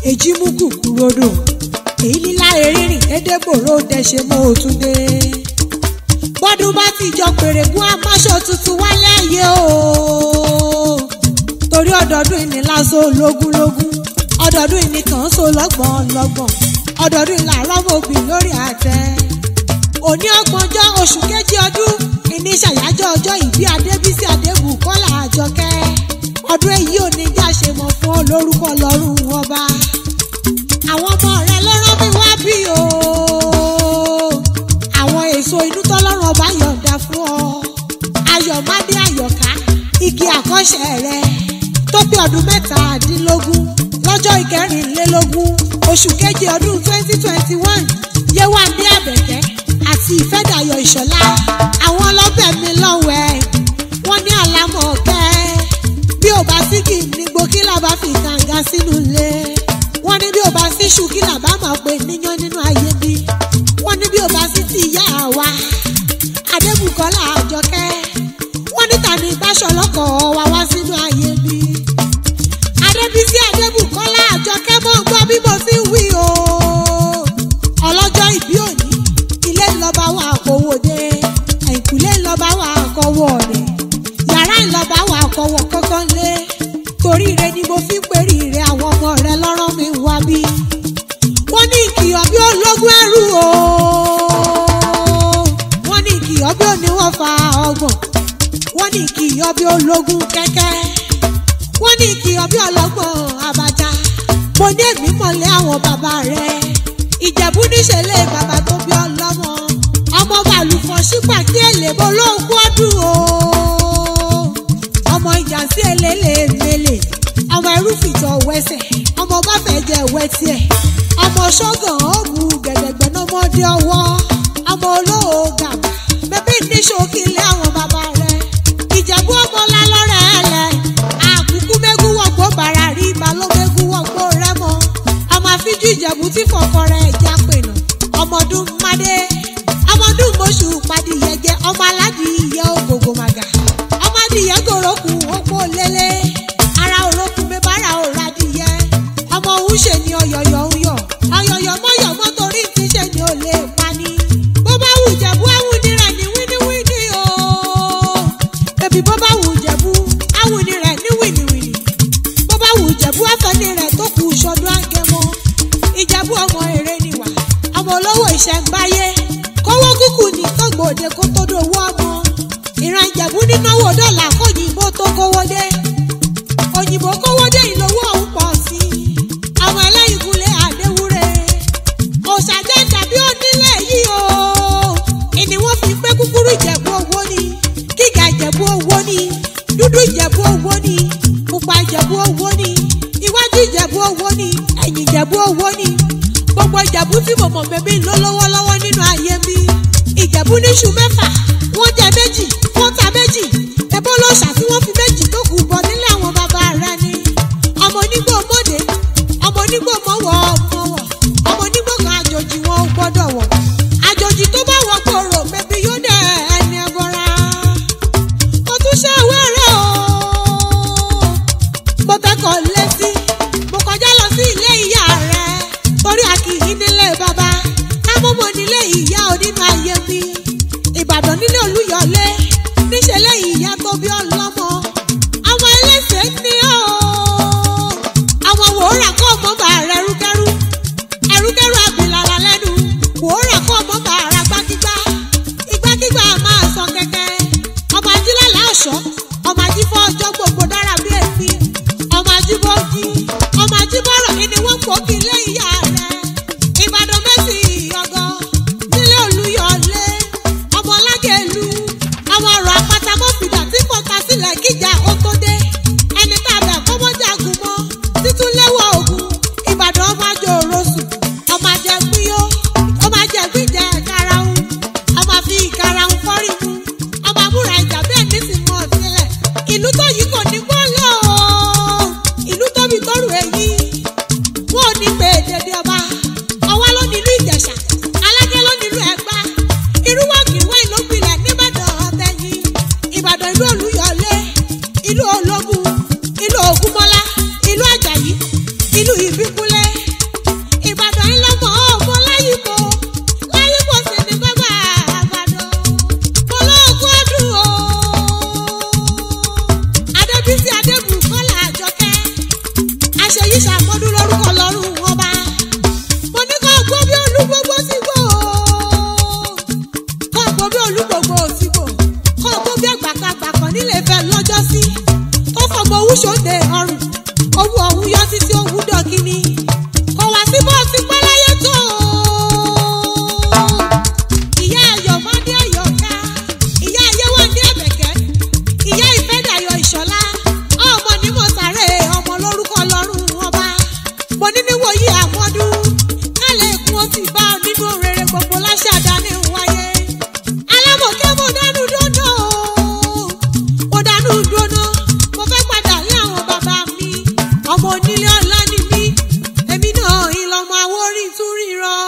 Èjì mú kùkù rodò èyí lílá erírìn édégbòrò dẹṣe mọ́ òtúndé. Bọ́dún bá ti jọ pèrègún amáṣọ tuntun wálé ayé o. Torí ọdọọdún ìní lásán lógúnlógún, ọdọọdún ìní kàn so lọ́gbọ̀n lọ́gbọ̀n, ọdọọdún ìlà rọ́mọbì lórí àtẹ. Òní ọgbọ̀njọ́ oṣù kejì ọdún ìní ṣàyájọ́ ọjọ́ ìbí Adébísí Adébùkọ́lá Àjọkẹ́. Ọdún èyí ò ní já ṣe mọ̀ fún ọ lórúkọ lọ́rùn ọba. Àwọn ọmọ rẹ ló rán mi wá bí o. Àwọn èso inú tọ́lọ́run ọba yọ̀ǹda fún ọ. Ayọ̀mádé Ayọ̀ká, igi àkọ́ṣe rẹ tó pé ọdún 17 lọ́jọ́ 24 oṣù keje ọdún 2021 Yéwándé Àbẹ̀kẹ́ àti Ìfẹ́dàyọ̀ Ìṣọ̀lá. Àwọn ọlọ́bẹ̀ mi lọ́wẹ̀ wọ́n ní àlámọ̀ọ́kẹ́. Bí ò bá sí kì ní gbó kí làbá fi kànga sínú ilé. Wọ́n ní bí ò bá sí ṣù kí làbá máa pè níyàn nínú ayé bí. Wọ́n ní bí ò bá sí ti ìyá wa Adébùkọ́lá Àjọkẹ́. Wọ́n ní tani ìbáṣọ lọ́kọ̀ wa wá sínú ayé bí. Adébísí Adébùkọ́lá Àjọkẹ́ mọ́ gbọ́ bí mo ti wí o. Ọlọ́jọ́ ìbí òní ilé ńlọba wa kówó dé, ẹ̀yìnkùlé ńlọba wa kọ́wọ́ rẹ̀, yàrá ńlọba wa kọ́wọ́ kọ́kọ́ lé. Torí ire ni mo fi ń perí ire àwọn ọmọ rẹ lọ́rọ́ mi wá bí. Wọ́n ní ìkìyọ̀ bí ológun ẹrú o. Wọ́n ní ìkìyọ̀ bí oníwọ̀n fa ọgbọ̀n. Wọ́n ní ìkìyọ̀ bí ológun kẹ́kẹ́. Wọ́n ní ìkìyọ̀ bí ọlọ́gbọ̀n àbàjá. Mo ní èmi mọ̀lẹ́ àwọn bàbá rẹ̀. Ìjẹ̀bú níṣẹ̀lẹ̀ bàbá tó bí ọlọ́mọ. Ọmọ bàlùfọ̀ sípà kí èlé bó lóògùn ọdún o. Ọmọ ìjà sí elélè mele. Ọmọ ẹrú fìtọ̀ wẹsẹ̀. Ọmọ bá fẹ́ jẹ wẹ tiẹ̀. Ọmọ ṣọ́gàn ó bu gẹ̀dẹ̀gbẹ̀ náà mọ́dé ọwọ́. Ọmọ olóò gàbà. Bẹ́bí ní ṣókí ilé àwọn bàbá rẹ̀. Ìjẹ̀bú ọmọ lálọ́rẹ̀ ẹlẹ̀. Àkúkú mégún wọ̀gbó bàrà rí balómégún wọ̀gbó rẹ́mọ. Ọmọ àfíjú Ìjẹ̀bú tí fọkọ rẹ̀ já pènà. Ọmọdún mádé. Ọmọdún mọ́ṣù padìyẹ jẹ. Ọmọ aládìyẹ ògògò màgà. Ọmọdìyẹ gòròkù òpó lélẹ̀. Ara òrókùn mi bára òradìyẹ. Ọmọ òun ṣe ni ọyọ̀yọ̀ ń yọ̀. Ọyọ̀yọ̀ mọ́yọ̀ mọ́ torí ti ṣe ni ò lè pa ni. Bó bá wù Ìjẹ̀bú áwù ni rẹ̀ ní wíníwíní o. Bèbí bó bá wù Ìjẹ̀bú áwù ni rẹ̀ ní wìnìwìnì. Bó bá wù Ìjẹ̀bú àfẹ́ni rẹ̀ tó kù sọdún àgẹmọ. Ìjẹ̀bú ọmọ èrè ni wà. Ọmọ olówó ìṣẹ̀ǹbáyé. Kówó kúkú ní kọ́gbòde kó tó dowó ọmọ. Ìran Ìjẹ̀bú nínáwó dọ́là kóyìnbó tó kówó dé. Òyìnbó kówó dé ìlówó ọ̀hún pọ̀ sí i. Àwọn ẹlẹ́yìnkùlé Àdéwúre. Òṣàjẹ́ tàbí onílé yìí o. Ìní wọ́n fi pé kúkúrú Ìjẹ̀bú owó ni. Gíga Ìjẹ̀bú owó ni. Dúdú Ìjẹ̀bú owó ni. Pupa Ìjẹ̀bú owó ni. Iwájú Ìjẹ̀bú owó ni. Ẹ̀yìn Ìjẹ̀bú owó ni. Gbogbo Ìjẹ̀bú tí mo mọ̀ mẹ́bí ló lọ́wọ́ lọ́wọ́ nínú ayé mi. Ìjẹ̀bú níṣu mẹ́fà, wọ́n jẹ méjì, wọ́n ta méjì. Ẹbọ́ ló ṣà tí wọ́n fi méjì tó kù bọ̀ nílé àwọn bàbá rẹ̀ ni. Ọmọ onígbò mọ́dé, ọmọ onígbò mọ́wọ́ mọ́wọ́, ọmọ onígbò kan àjòjì wọn ò gbọ́dọ̀ wọ̀. Àjòjì tó bá wọ kòrò mẹ́bí yóò dẹ̀ ẹni ẹbọra. Mo tún ṣe wẹ́rẹ́ o. Mo tẹ́kọ̀ọ́ létí, mo kọjá lọ sí ilé ìyá rẹ̀. Torí a kì í nílé bàbá, ká mọ́mọ́ nílé ìyá onínú ayé mi. Ìbàdàn nílé Olúyọ̀lé, níṣẹ́lẹ̀ ìyá tó bí ọlọ́mọ. Àwọn ẹlẹ́sẹ̀ ní ọ́. Àwọn wòórà kọ́ ọmọ bá rẹ̀ rúkẹ́rú. Ẹrúkẹ́rú àbìlàlà lẹ́nu. Wòórà kọ́ ọmọ bá ra gbákígbá. Igbákígbá máa sọ kẹ̀kẹ́. Ọmọ ajílálà ọ̀ṣọ́. Ọmọ ajífọ́ ọjọ́ gbogbo dára bí èsì. Ọmọ ajíbọ́jí. Ọmọ ajíbọ́rọ̀ ni wọ́n pò kí ilé ìyá rẹ̀. Ìbàdàn mẹ́sì ọgọ́. Nílé Olúyọ̀lé. Ọmọ Ọlágẹ̀lú. Ọmọ ọ̀rọ̀ àpáta mọ́fìdà tí kò ta sílẹ̀ kíjà ó tó dé. Ẹni tá a bẹ̀ kó mọ́ jagun mọ́. Títún léwọ́ ògùn. Ìbàdàn ọmọ ajó orosù. Ọmọ ajẹgbíyó. Ọmọ ajẹgbíjẹ karahun. Ọmọ àfi ìkarahun fọ́rí mu. Ọmọ àbúrò ìjà bẹ́ẹ̀ ní sì mọ̀ sílẹ̀. Ìlú tó yìí kò ní gbọ́ lọ. Ìlú tóbi tórù èyí. Wọ́n ò ní pé dèdè ọba. Ọwá ló nílùú Ìjẹ̀ṣà. Alájẹ́ ló nílùú Ẹ̀gbá. Irúwọ́ kìrìwọ́ ìlú gbilẹ̀ níbàdàn ọ̀tẹ̀yìn. Ìbàdàn ìlú Olúyọ̀lé. Ìlú Ológun. Ìlú Ògúnmọ́lá. Ìlú Àjàyí. Ìlú Ìbíkúnlé. ṣàmọ́dún lórúkọ lọ́rùn ọba. Mo ní kó gbó bí olúgbogbo ti gbó kó gbó bí olúgbogbo ti gbó kó gbó bí àgbàkagbà kan nílé Ifẹ̀ lọ́jọ́ sí tó fọmọ owó ṣòde ọrùn owó ọ̀hún yọ títí owó dọ̀kíní kò wá sí bó ti pẹ́ láyé tó. Ìyá Ayọ̀mọ́dé Ayọ̀ká, ìyá Ayéwándé Àbẹ̀kẹ́, ìyá Ìfẹ́dàyọ̀ Ìṣọ̀lá, ọmọ ní mo sàré ọmọ lórúkọ lọ́rùn ọba. Mo ní níwòyí àmọ́dún, kálẹ̀ èkó ó ti bá ọ nínú rere gbogbo láṣẹ àdáni wáyé. Alámọ̀kẹ́ mo dánú dóná o, mo dánú dóná, mo fẹ́ padà lé àwọn bàbá mi. Ọmọ onílé ọlá ni mí, èmi náà ìlọmọ àwórí tún ríran.